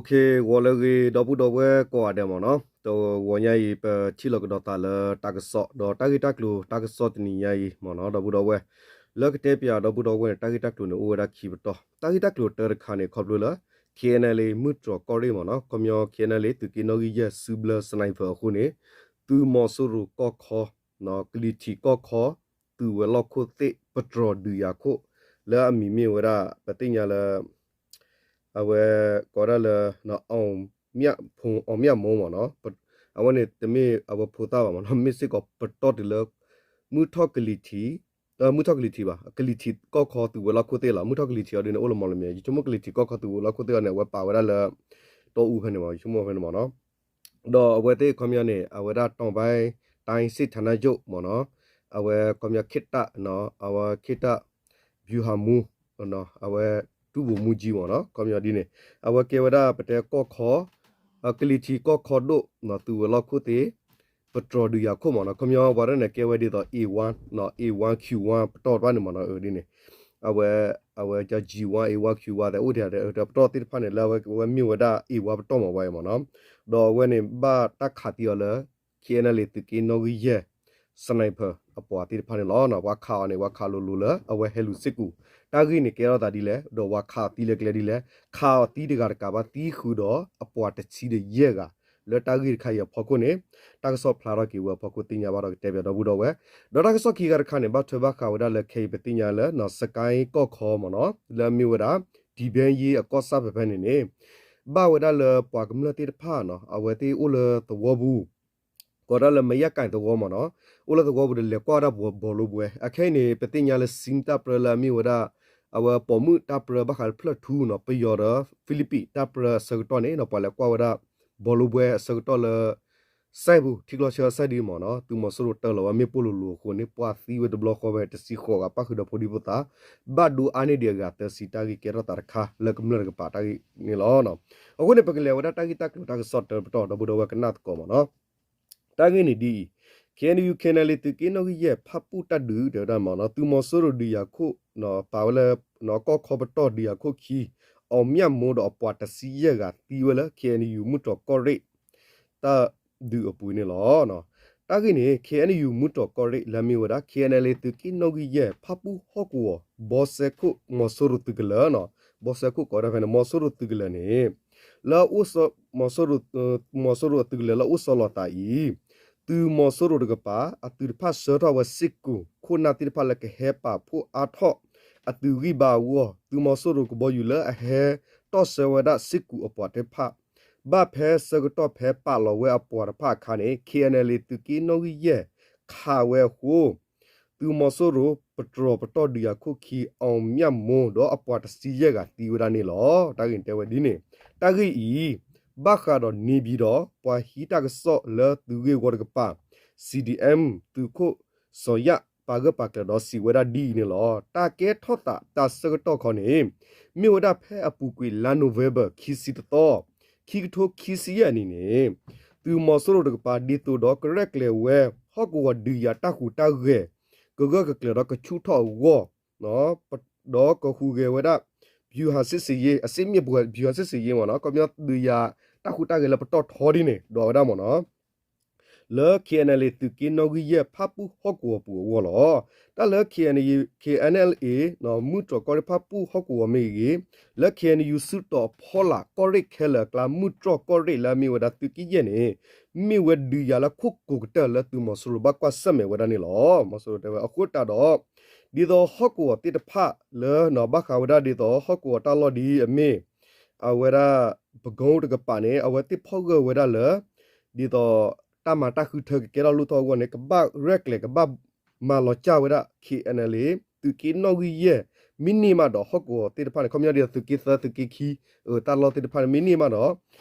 ဂီၤလၢအဂ့ၤ ဒီပုၢ်ဒီဝဲၢ်ကိးဂၤဒဲးမ့ၢ်နီၤ, တဂီၤညါအံၤ ပထံၣ်လိာ်ကဒီးသးလၢတၢ်ကစီၣ် ဒီးတၢ်ဂ့ၢ်တၢ်ကျိၤတၢ်ကစီၣ်တနံၤညါအံၤမ့ၢ်နီၤ ဒီပုၢ်ဒီဝဲၢ်, လၢကတဲပၠးဒီပုၢ်ဒီဝဲၢ်န့ၣ် တၢ်ဂ့ၢ်တၢ်ကျိၤန့ၣ် အိၣ်ဝဲဒၣ်ခံပတီၢ်, တၢ်ဂ့ၢ်တၢ်ကျိၤတၢတခါန့ၣ် ခီဖျိလၢ K N L A မုၢ်တြီၤကီၢ်ရ့ၣ်မ့ၢ်နီၤ, ခီပညီ K N L A သုးက့နီၣ်ဂံၢ်ယဲၢ် စုဘျၢ sniper အဃိန့ၣ် သုးမီၤစိရိၤကီၢ်ခီ ကလံၤထံးကီၢ်ခီ သုးဝဲၤလီၢ်ခိၣ်သ့ၣ် ပတြီၤဒုးယၤခိၣ် လၢအမံၤမ့ၢ်ဝဲဒၣ် ပသ့ၣ်ညါလၢ အဝဲကိးဒၣ်လၢ အောင်မြတ်မိုးမ့ၢ်နီၤ, အဝဲန့ၣ်တမ့ၢ်အဝဲဖိသၣ်ဘၣ်မ့ၢ်နီၤ, မ့ၢ်စ့ၢ်ကီးပတီၢ်တုၤလၢ မုၢ်ထီၣ်ကလံၤထံး မုၢ်ထီၣ်ကလံၤထံးဘၣ်, ကလံၤထံးကီၢ်ခီသုးဝဲၤလီၢ်ခိၣ်သ့ၣ်လီၤ, မုၢ်ထီၣ်ကလံၤထံးအီၤဒ်န့ၣ် အိၣ်လၢမီၢ်လမၠဲၣ်, ယဆိကမိၣ်ကလံၤထံးကီၢ်ခီသုးဝဲၤလီၢ်ခိၣ်သ့ၣ်အီၤန့ၣ် အဝဲပာ်ဝဲဒၣ်လၢ တီအူဖဲန့ၣ်မ့ၢ် ယဆိကမိၣ်ဖဲန့ၣ်မ့ၢ်နီၤ, ဒီးအဝဲသ့ၣ်ခီပညီန့ၣ် အဝဲဒၣ် တောင်ပိုင်းတိုင်းစစ်ဌာနချုပ် မ့ၢ်နီၤ, အဝဲခီပညီ ခေတ်တပ် အဝဲ ခေတ်တပ် ဗျူဟာမှူး အဝဲ ဒုဗိုလ်မှူးကြီး မ့ၢ်နီၤ, ခီပညီဒ်န့ၣ် အဝဲကဲဝဲဒၣ်ပတဲကီၢ်ခီ ကလံၤထံးကီၢ်ခီဒိၣ် သုးဝဲၤလီၢ်ခိၣ်သ့ၣ် ပတြီၤဒုးယၤခိၣ်မ့ၢ်နီၤ, ခီပညီပှၤဒ်န့ၣ် ကဲဝဲဒ်သိး A one, A one Q one ပတီၢ်တဖၣ်န့ၣ်မ့ၢ်နီၤ, ဒ်န့ၣ် အဝဲ အဝဲ G one, A one Q one သဲးအိၣ်ထဲ ပတီၢ်သ့ၣ်တဖၣ်န့ၣ် လၢအဝဲမ့ၢ်ဝဲဒၣ် A one ပတီၢ်မ့ၢ်ဝဲအံၤမ့ၢ်နီၤ, ဒီးအဝဲန့ၣ်ဘၣ်တၢ်ခးသံအီၤလၢ K N L A သုးက့နီၣ်ဂံၢ်ယဲၢ် sniper အပှၤသ့ၣ်တဖၣ်န့ၣ်လီၤ. ပှၤခးအီၤန့ၣ် ပှၤခးလိၤလိၤလၢ အဝဲဟဲလူၤစ့ၢ်ကီး, တၢ်ဂ့ၢ်န့ၣ်ကဲထီၣ်သးဒ်လဲၣ်, ဒီးပှၤခးအီၤသံလၢကျဲဒ်လဲၣ်, ခးအီၤသံတဂၤတကးဘၣ်သံဃုာ်ဒီး အပှၤတဆံဒီးယဲၢ်ဂၤ, လၢတၢ်ဂ့ၢ်တခါအံၤအဖီခိၣ်န့ၣ် တၢ်ကစီၣ်ဖျါထီၣ်က့ၤဝဲအဖီခိၣ်သ့ၣ်ညါဘၣ်ဒီးကတဲပၠးဒီပုၢ်ဒီဝဲၢ်, ဒီးတၢ်ကစီၣ်ခံခါတခါန့ၣ် ဘၣ်ထွဲဘၣ်ဃးဝဲဒၣ်လၢခဲအံၤပသ့ၣ်ညါလၢ စစ်ကိုင်းကီၢ်ခီမ့ၢ်နီၤ, လၢအမ့ၢ်ဝဲဒၣ် ဒံဘဲယ့အကီၢ်ဆၣ်ဖဲဖဲန့ၣ်န့ၣ် ဘၣ်ဝဲဒၣ်လၢပှၤကမျၢၢ်သ့ၣ်တဖၣ်နီၤ, အဝဲသ့ၣ်အိၣ်လၢသဝီပူၤ ကိးဒၣ်လၢ မယၣ်ကၣ်သဝီမ့ၢ်နီၤ, အိၣ်လၢသဝီပူၤဒီးလဲၤကွၢ်ဝဲဒၣ်ဘီလိပှဲၤ, အခဲအံၤန့ၣ် ပသ့ၣ်ညါလၢ စံတၢ်ပြၢလၢအမ့ၢ်ဝဲဒၣ် အဝဲပိာ်မုၣ်တၢ်ပြၢဘၣ်ဃးလၢဖျၢၣ်ထူနီၤ, ပယီၤဒီး ဖံလံးပံးတၢ်ပြၢအဆၢကတီၢ်န့ၣ်နီၤ, ပှၤလဲၤကွၢ်ဝဲဒၣ် ဘီလိပှဲၤအဆၢကတီၢ်လၢ စဲပူၤ ထံကျိဆၢစဲဒ်မ့ၢ်နီၤ, သုးမီၤစိရိၤတၢလီၤဝဲမ့ၣ်ပိၢ်လိၤလိၤအဃိန့ၣ် ပှၤသံဝဲတဘျီဃီဝဲ တဆံဃိးဂၤ ပၣ်ဃုာ်ဒီးဖိဒံဖိသၣ် ဘၣ်ဒိအါန့ၢ်ဒံးအဂၤသၢဆံ, တၢ်ဂ့ၢ်ကဲထီၣ်သးတခါလၢကမျၢၢ်တကပၤတၢ်ဂ့ၢ်န့ၣ်လီၤ. အဃိန့ၣ် ပကလဲၤဝဲဒၣ်တၢ်ဂ့ၢ်တၢ်ကျိၤတၢ်ကစီၣ်တၢပတီၢ် ဒီပုၢ်ဒီဝဲၢ်ကနၣ်သကိးမ့ၢ်နီၤ. တၢ်ဂ့ၢ်န့ၣ်ဒ်အံၤ, K N U K N L A သုးက့နီၣ်ဂံၢ်ယဲၢ် ဖၣ်ပူၣ်တၢ်ဒုး တဲဝဲဒၣ်မ့ၢ်နီၤ, သုးမီၤစိရိၤဒုးယၤခိၣ် ပာ်ဝဲလၢ ကီၢ်ခီပတီၢ်ဒုးယၤခိၣ်ခံ အောင်မြတ်မိုးဒီးအပှၤတဆံယဲၢ်ဂၤသံဝဲလၢ K N U မုၢ်တြီၤကီၢ်ရ့ၣ် တၢ်ဒုးအပူၤန့ၣ်လီၤ. တၢ်ဂ့ၢ်န့ၣ် K N U မုၢ်တြီၤကီၢ်ရ့ၣ် လၢအမ့ၢ်ဝဲဒၣ် K N L A သုးက့နီၣ်ဂံၢ်ယဲၢ် ဖၣ်ပူၣ်ဟီၣ်ကဝီၤ ဘီစဲခိၣ် မီၤစိရိၤသုးကလၢၤနီၤ, ဘီစဲခိၣ်ကိးဒၣ်ဖဲန့ၣ် မီၤစိရိၤသုးကလၢၤန့ၣ် လၢ မီၤစိရိၤသုးကလၢၤလၢအိၣ်ဆီလီၤသးအံၤ သုးမီၤစိရိၤတကပၤ အသုးတဖၣ်ဆှၢထီၣ်ဝဲစ့ၢ်ကီး ခိၣ်နၢ်သ့ၣ်တဖၣ်လၢကဟဲပာ်ဖှိၣ်အါထီၣ်အသုးဂံၢ်ဘါအဂီၢ်, သုးမီၤစိရိၤကဘီယူၤလၢအဟဲတီၢ်ဆှၢဝဲဒၣ်စ့ၢ်ကီးအပှၤသ့ၣ်တဖၣ် ဘၣ်ဖဲဆၢကတီၢ်ဖဲပာ်လီၤဝဲအပှၤတဖၣ်အခါန့ၣ် K N L A သုးက့နီၣ်ဂံၢ်ယဲၢ် ခးဝဲအဃိ သုးမီၤစိရိၤ ပတြီၤပတီၢ်ဒုးယၤခိၣ်ခံ အောင်မြတ်မိုး ဒီးအပှၤတဆံယဲၢ်ဂၤသံဝဲဒၣ်န့ၣ်လီၤ. တၢ်ဂ့ၢ်န့ၣ်တဲဝဲဒ်န့ၣ်, တၢ်ဂ့ၢ်အံၤ ဘၣ်ဃးဒီးန့ၣ်ပှၤဒီး ပှၤဟံးတၢ်ကစီၣ်လၢသုးဂ့ၢ်ဝီတကပၤ C D M သုးခိၣ်စီၤယၣ် ပာ်ဂၢၢ်ပာ်ကျၢၤဒီးစံးဝဲဒၣ်ဒ်အံၤန့ၣ်လီၤ. တၢ်ကဲထီၣ်သးတၢ်ဆၢကတီၢ်ခီန့ၣ် မ့ၢ်ဝဲဒၣ်ဖဲအပူၤကွံာ်လါ November ခံဆံတသီ ခံကထိခံဆံယဲၢ်နံၣ်န့ၣ် သုးမီၤစိရိၤတကပၤ ဒ်သိးဒီးကရဲၣ်ကျဲၤဝဲ ဟီၣ်ကဝီၤဒုးယၤတၢ်ဟူးတၢ်ဂဲၤ ကဂၢၢ်ကကျၢၤဒီးကဆူၣ်ထီၣ်အဂီၢ် ဒီးကဟူးဂဲၤဝဲဒၣ် ဗျူဟာစစ်ဆင်ရေး အစ့မျ့ၣ်ပှဲၤ ဗျူဟာစစ်ဆင်ရေး မ့ၢ်နီၤ, ခီပညီဒုးယၤတၢ်ဟူးတၢ်ဂဲၤလၢပတီၢ်ထီဒ်န့ၣ် ဒွးဝဲဒၣ်မ့ၢ်နီၤ လၢ K N L A သုးက့နီၣ်ဂံၢ်ယဲၢ် ဖၣ်ပူၣ်ဟီၣ်ကဝီၤပူၤအဂီၢ်လီၤ. တၢ်လၢ K N L A မုၢ်တြီၤကီၢ်ရ့ၣ်ဖၣ်ပူၣ်ဟီၣ်ကဝီၤမ့ၢ်ဂ့ၤ, လၢ K N U စုတီၤအဖီလာ် ကီၢ်ရ့ၣ်ခဲလၢာ်အကျါ မုၢ်တြီၤကီၢ်ရ့ၣ်လၢအမ့ၢ်ဝဲဒၣ်သုးက့ယဲၢ်န့ၣ် မ့ၢ်ဝဲဒုးယၤလၢခိၣ်ကိၤကတၢၢ်လၢသုးမီၤစိရိၤဘၣ်ကွၢ်ဆၢၣ်မဲာ်ဝဲဒၣ်န့ၣ်လီၤ. မီၤစိရိၤတဲဝဲအဃိသတးဒီး ဒ်သိးဟီၣ်ကဝီၤသ့ၣ်တဖၣ်လၢ ဘၣ်ဃးဝဲဒၣ်ဒ်သိးဟီၣ်ကဝီၤတၢ်လီၢ်ဒ်အမ့ၢ် အဝဲဒၣ် ပကိတကပၤန့ၣ် အဝဲသ့ၣ်ဖီၣ်ဂၢၢ်ဝဲဒၣ်လၢ ဒ်သိးတၢ်မၤတၢ်ဃုထၢကကဲထီၣ်လိၣ်ထီၣ်အဂီၢ်န့ၣ် ကဘၣ်ရဲၣ်ကျဲၤ ကဘၣ်မၤလီၤကၢ်ဝဲဒၣ် K N L A သုးက့နီၣ်ဂံၢ်ယဲၢ် မ့ၢ်န့ၢ်မးဒီးဟီၣ်ကဝီၤသ့ၣ်တဖၣ်န့ၣ် ခီပညီဒ်သိးသုးက့သၢ သုးက့ခံ တၢ်လီၢ်သ့ၣ်တဖၣ်န့ၣ် မ့ၢ်န့ၢ်မးဒီး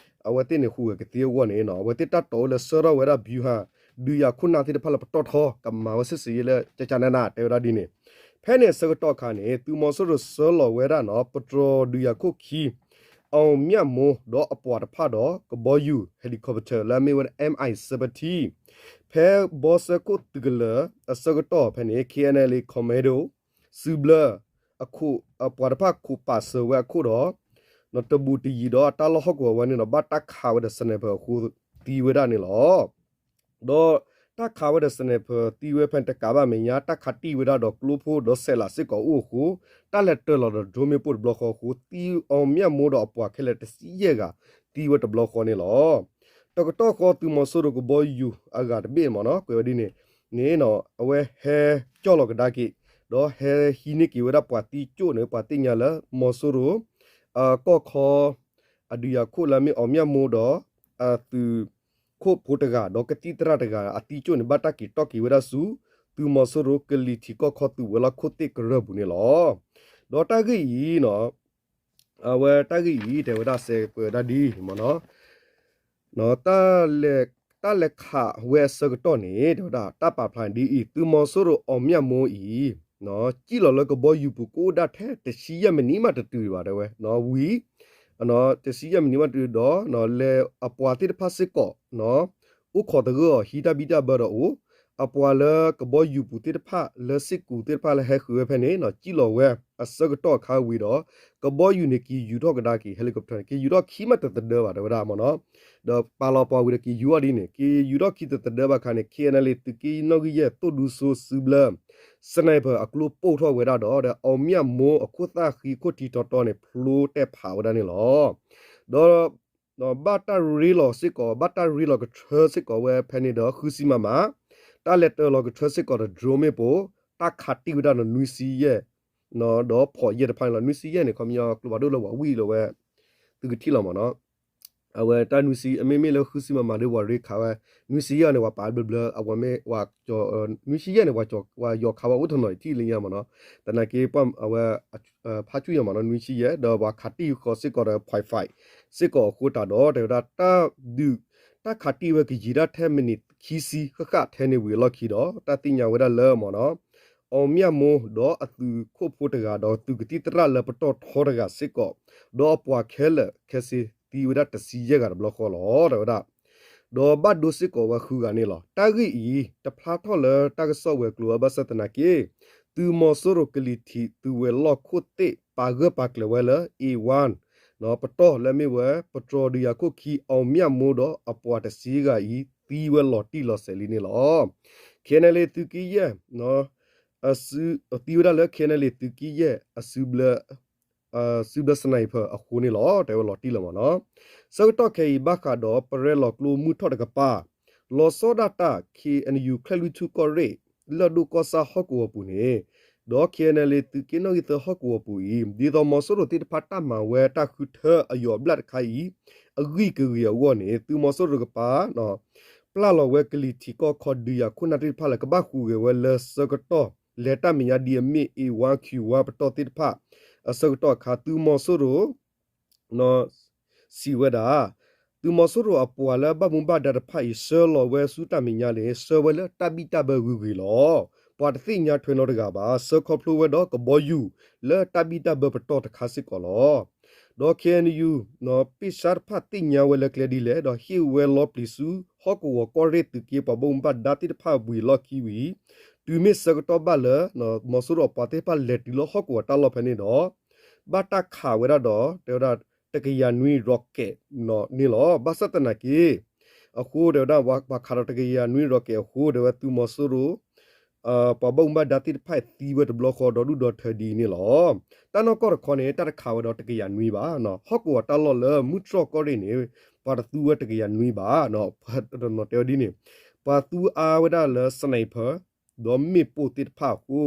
အဝဲသ့ၣ်န့ၣ်ဟူးဂဲၤကသ့အဂီၢ်န့ၣ် အဝဲသ့ၣ်တၢ်တီၢ်အိၣ်လၢဆှၢထီၣ်ဝဲဒၣ် ဗျူဟာ ဒုးယၤခိၣ်နၢ်သ့ၣ်တဖၣ်လၢပတီၢ်ထီ ကမၤဝဲစစ်ဆင်ရေးလၢ ကကနန တဲဝဲဒၣ်ဒ်န့ၣ် ဖဲန့ၣ်အဆၢကတီၢ်အခါန့ၣ် သုးမီၤစိရိၤဆှၢလီၤဝဲဒၣ်နီၤ ပတြီၤဒုးယၤခိၣ်ခံ အောင်မြတ်မိုး ဒီးအပှၤတဖၣ်ဒီး ကဘီယူၤ helicopter လၢအမ့ၢ်ဝဲဒၣ် M I seventeen ဖဲဘီစဲခိၣ်သုးကလၢၤအဆၢကတီၢ်ဖဲန့ၣ် K N L A commando စုဘျၢ အပှၤတဖၣ်ခိးပာ်စၢၤဝဲအခိၣ်ဒီး တဘူးတယံၤဒီးအတၢ်လီၢ်ဟီၣ်ကဝီၤဝဲန့ၣ်ဒီး ဘၣ်တၢ်ခးဝဲဒီး sniper အဃိသံဝဲဒၣ်န့ၣ်လီၤ. ဒီးတၢ်ခးဝဲဒီး sniper သံဝဲဖဲန့ၣ်တကးဘၣ်မဲာ်ညါ တၢ်ခးတံၢ်ဝဲဒၣ်ဒီးကျိဖိဒီးဆဲးလးစ့ၢ်ကီးအိၣ်အဃိ တၢ်လဲၤတၢၤလီၤဒီး drone မ့ၣ်ပိၢ်တဘျီဃီအဃိ သံအီၤမျၢ်မိဒီးအပှၤခဲလၢာ်တဆံယဲၢ်ဂၤ သံဝဲတဘျီဃီန့ၣ်လီၤ. တကတီၢ်ဃီသုးမီၤစိရိၤကဘီယူၤအဂၤတဘ့ၣ်မ့ၢ်နီၤ ကွဲးဝဲဒ်န့ၣ်န့ၣ် အဝဲဟဲကၠီၣ်လီၤကဒါက့ၤ ဒီးဟဲဟံးန့ၢ်က့ၤဝဲဒၣ်ပှၤသံကၠိၣ်န့ၣ် ပှၤသ့ၣ်ညါလၢမီၤစိရိၤ ကီၢ်ခီ အဒုးယၤခိၣ်လၢအမ့ၢ်အီၤမျၢ်မိဒီး အသုးခိၣ်ဖိတဂၤ ဒီးကသံၣ်သရၣ်တဂၤ အသံကၠိၣ်န့ၣ် ဘၣ်တၢ်က့ၤတီၢ်က့ၤဝဲဒၣ်ဆူ သုးမီၤစိရိၤကလံၤထံးကီၢ်ခီသုးဝဲၤလီၢ်ခိၣ်သ့ၣ်ကရၢၢ်ပူၤန့ၣ်လီၤ. ဒီးတၢ်ဂ့ၢ်အံၤ အဝဲတၢ်ဂ့ၢ်အံၤ တဲဝဲဒၣ်စဲးကွဲးဝဲဒၣ်ဒ်အံၤမ့ၢ်နီၤ တၢ်လဲၤခးဝဲအဆၢကတီၢ်န့ၣ် တဲဝဲဒၣ် တၢ်ပာ်ဖျါဒ်အံၤ သုးမီၤစိရိၤအီၤမျၢ်မိအံၤ ကံၣ်လီၤလၢကဘီယူၤပူၤကအိၣ်ဒၣ်ထဲတဆံယဲၢ်မံးနံးမးတတုၤဘၣ် တဲဝဲ ဝံၤ တဆံယဲၢ်မံးနံးမးတတုၤဒီး လဲၤအပှၤသ့ၣ်တဖၣ်စ့ၢ်ကီး အိၣ်ခိးသဂၢၢ်အီၤ ဟံးတၢ်ဘံၣ်တၢ်ဘၢဒီးအိၣ် အပှၤလၢကဘီယူၤပူၤသ့ၣ်တဖၣ် လၢစ့ၢ်ကီးသ့ၣ်တဖၣ်လၢဟဲဃုာ်ဝဲဖဲန့ၣ် ကံၣ်လီၤဝဲအဆၢကတီၢ်အခါဝံၤဒီး ကဘီယူၤန့ၣ် က့ၤယူၤထီၣ်ကဒါက့ၤ helicopter န့ၣ် က့ၤယူၤထီၣ်ခံမးတသဒၢဘၣ် တဲဝဲဒၣ်မ့ၢ်နီၤ ဒီးပာ်လီၤပှၤဝံၤဒီးက့ၤယူၤထီၣ်ဒ်န့ၣ် က့ၤယူၤထီၣ်ခံတသဒၢဘၣ်ခါန့ၣ် KNLA သုးက့နီၣ်ဂံၢ်ယဲၢ်သိၣ်ဒူစိစုဘျၢ sniper အကျိပိၢ်ထီၣ်ဝဲဒၣ်ဒီး ဒီးအီၤမျၢ်မိအခိၣ်သၣ်ဃံခိၣ်ထံထီတီန့ၣ် ဖျိတဲာ်ဖးဝဲဒၣ်န့ၣ်လီၤ. ဒီး ဘၣ်တၢ်ရ့လီၤစ့ၢ်ကီး ဘၣ်တၢ်ရ့လီၤကထၢစ့ၢ်ကီးဝဲဖဲန့ၣ်ဒီး ဃုဆံ မမ တၢ်လဲၤတၢၤလီၤကထၢစ့ၢ်ကီးဒီး drone မ့ၣ်ပိၢ် တၢ်ခးတံၢ်ဝဲဒၣ်ဒီး နွံဆံယဲၢ် ဒီးဖီးယဲၢ်တဖၣ်န့ၣ်လီၤ. နွံဆံယဲၢ်န့ၣ် ခီပညီကျိဖးဒိၣ်လၢပှၤဝံၣ်လၢဝဲ သုကထံၣ်လီၤမ့ၢ်နီၤ အဝဲတၢ်နွံဆံ အမ့မ့ၢ်လၢဃုဆံ မမ ဒီး ပှၤရ့ခးဝဲ နွံဆံယဲၢ်န့ၣ် ပှၤပာ်ဘျၢဘျၢ အဝဲမ့ၢ် နွံဆံယဲၢ်န့ၣ် ပှၤယီၤခးဝဲအိၣ်တနီၤအံၤထံၣ်လၢညါမ့ၢ်နီၤ သနာ်က့ အဝဲ ဖးဆူၣ်ယဲၢ်မ့ၢ်နီၤ နွံဆံယဲၢ် ဒီးပှၤခးတံၢ်ဃီစ့ၢ်ကီးဒီး point five စ့ၢ်ကီးအဃိသတးဒီး တဲဝဲဒၣ်တၢ်ဒုး တၢ်ခးတံၢ်ဝဲကယံာ်ဒၣ်ထဲမံးနံးခံဆံဃၣ်ဃၣ်ထဲန့ၣ်ဝံၤအလီၢ်ခံဒီး တၢ်သ့ၣ်ညါဝဲဒၣ်လၢမ့ၢ်နီၤ အီၤမျၢ်မိဒီးအသုးခိၣ်ဖိတဂၤ ဒီးသုးကသံၣ်သရၣ်လၢပတီၢ်ထီတဂၤစ့ၢ်ကီး ဒီးအပှၤခဲလၢာ်ခဲဆ့သံဝဲဒၣ်တဆံယဲၢ်ဂၤတဘျီဃီလီၤ တဲဝဲဒၣ် ဒီးဘၣ်ဒိစ့ၢ်ကီးဝဲဃုဂၤန့ၣ်လီၤ. တၢ်ဂ့ၢ်အံၤ တဖျါထီၣ်လၢတၢ်ကစီၣ်ဝဲၤကျိၤဘၣ်ဆၣ်သနာ်က့ သုးမီၤစိရိၤကလံၤထံးသုးဝဲၤလီၢ်ခိၣ်သ့ၣ် ပာ်ဂၢၢ်ပာ်ကျၢၤဝဲလၢ A one ပတီၢ်လၢအမ့ၢ်ဝဲ ပတြီၤဒုးယၤခိၣ်ခံ အီၤမျၢ်မိဒီးအပှၤတဆံဂၤအံၤ သံဝဲလီၤတံၢ်လီၤဆဲးလံန့ၣ်လီၤ. KNLA သုးက့ယဲၢ် သံဝဲဒၣ်လၢ KNLA သုးက့ယဲၢ် အစုဘျၢ sniper အဃိန့ၣ်လီၤ. တဲဝဲလီၤတံၢ်လီၤမ့ၢ်နီၤ. ဆၢကတီၢ်ခဲအံၤ ဘၣ်ဃးဒီးပရဲလီၤကျိမုၢ်ထီၣ်တကပၤ လီၤဆီဒၣ်တၢ် KNU ချဲၣ်လွံၢ်ထူၣ်ကီၢ်ရ့ၣ် လၢၢ်ဒိၣ်ကီၢ်ဆၣ်ဟီၣ်ကဝီၤပူၤန့ၣ် ဒီး KNLA သုးက့နီၣ်ဂံၢ်သၢဟီၣ်ကဝီၤပူၤအံၤ ဒ်သိးမီၤစိရိၤသ့ၣ်တဖၣ်တၢ်မၤဝဲတၢ်ဃုထၢအယီၤဘျၣ်တခါအံၤ အဂံၢ်ကဂ့ၤအဂီၢ်န့ၣ် သုးမီၤစိရိၤတကပၤ ပျၢ်လီၤဝဲကလံၤထံးကီၢ်ခီဒုးယၤခိၣ်နၢ်သ့ၣ်တဖၣ်လၢကဘၣ်ဟူးဂဲၤဝဲလၢဆၢကတီၢ် လဲၤတၢ်မဲာ်ညါဒ်အမ့ၢ် A one Q one ပတီၢ်သ့ၣ်တဖၣ် အဆၢကတီၢ်အခါ သုးမီၤစိရိၤ စံးဝဲဒၣ် သုးမီၤစိရိၤအပှၤလၢဘၣ်မူဘၣ်ဒါတဖၣ်အံၤ ဆှၢလီၤဝဲဆူတၢ်မဲာ်ညါန့ၣ် ဆှၢဝဲလၢတၢ်ဘံၣ်တၢ်ဘၢဂ့ၤဂ့ၤလီၤ. ပှၤတသ့ၣ်ညါထွဲနီတဂၤဘၣ်. ဆှၢခီဖျိဝဲဒီးကဘီယူၤလၢတၢ်ဘံၣ်တၢ်ဘၢပတီၢ်တခါစ့ၢ်ကီးလီၤ. ဒီး KNU ပ့ၢ်ဆါတဖၣ်သ့ၣ်ညါဝဲလၢကျဲဒ်လဲၣ် ဒီးဟ့ၣ်ဝဲလီပျံၤဆူဟီၣ်ကဝီၤကီၢ်ရ့ၣ်သုးက့ပှၤဘၣ်မူဘၣ်ဒါသ့ၣ်တဖၣ်ဝံၤအလီၢ်ခံဝံၤ တုၤမ့ၢ်ဆၢကတီၢ်ဘၣ်လၢ မီၤစိရိၤအပှၤသ့ၣ်တဖၣ်လဲၤတုၤလၢဟီၣ်ကဝီၤတၢ်လီၢ်ဖဲန့ၣ်ဒီး ဘၣ်တၢ်ခးဝဲဒၣ်ဒီး တဲဝဲဒၣ် တကယၤနွံ rocket န့ၣ်လီၤ. ဘၣ်ဆၣ်သနာ်က့ အဃိတဲဝဲဒၣ် ပှၤခးဒီးတကယၤနွံ rocket အဃိ တဲဝဲသုးမီၤစိရိၤ ပှၤဘၣ်မူဘၣ်ဒါသ့ၣ်တဖၣ်သံဝဲတဘျီဃီဒီဒူၣ်ဒီထၢဒ်အံၤန့ၣ်လီၤ. တၢ်နီၢ်ကီၢ်တခီန့ၣ် တၢ်တခးဝဲဒီးတကယၤနွံဘၣ်. ဟီၣ်ကဝီၤတၢ်လီၢ်လၢမုၢ်တြီၢ်ကီၢ်ရ့ၣ်န့ၣ် ပှၤတသူဝဲတကယၤနွံဘၣ်. တဲဝဲဒ်န့ၣ် ပှၤသူအါဝဲဒၣ်လၢ sniper ဒီးမ့ၣ်ပိၢ်သ့ၣ်တဖၣ်အဃိ